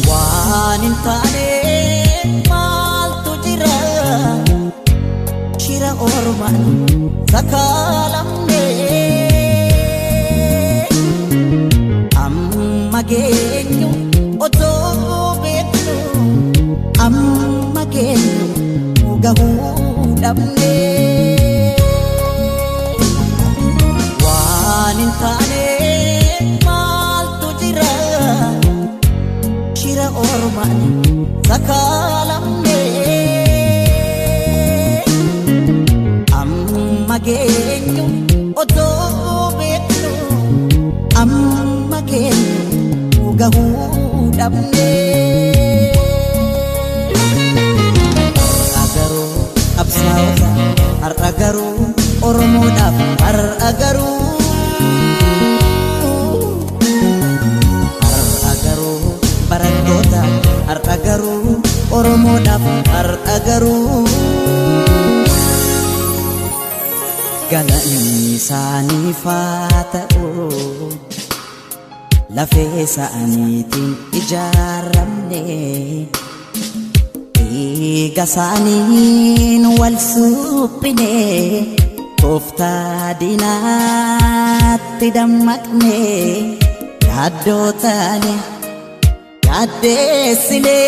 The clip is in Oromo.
Waan hin taane maaltu jira shira ormaan sakaalamne amma geenyu otoo beeknu amma geenyu gahuu dhabne. Waan hin taane maaltu jira shira ormaan sakaalamne amma geenyu otoo beeknu amma geenyu gahuu dhabne. Har'a garuu qabsaa'ota, har'a garuu Oromoodhaaf, har'a garuu, har'a garuu barattoota, har'a garuu Oromoodhaaf, har'a garuu galanni isaaniif haa ta'u. Lafee isaaniitiin ijaaramne, dhiiga isaaniin wal suphine, tooftaa diinaatti dammaqne, yaaddoo taane yaaddeessine.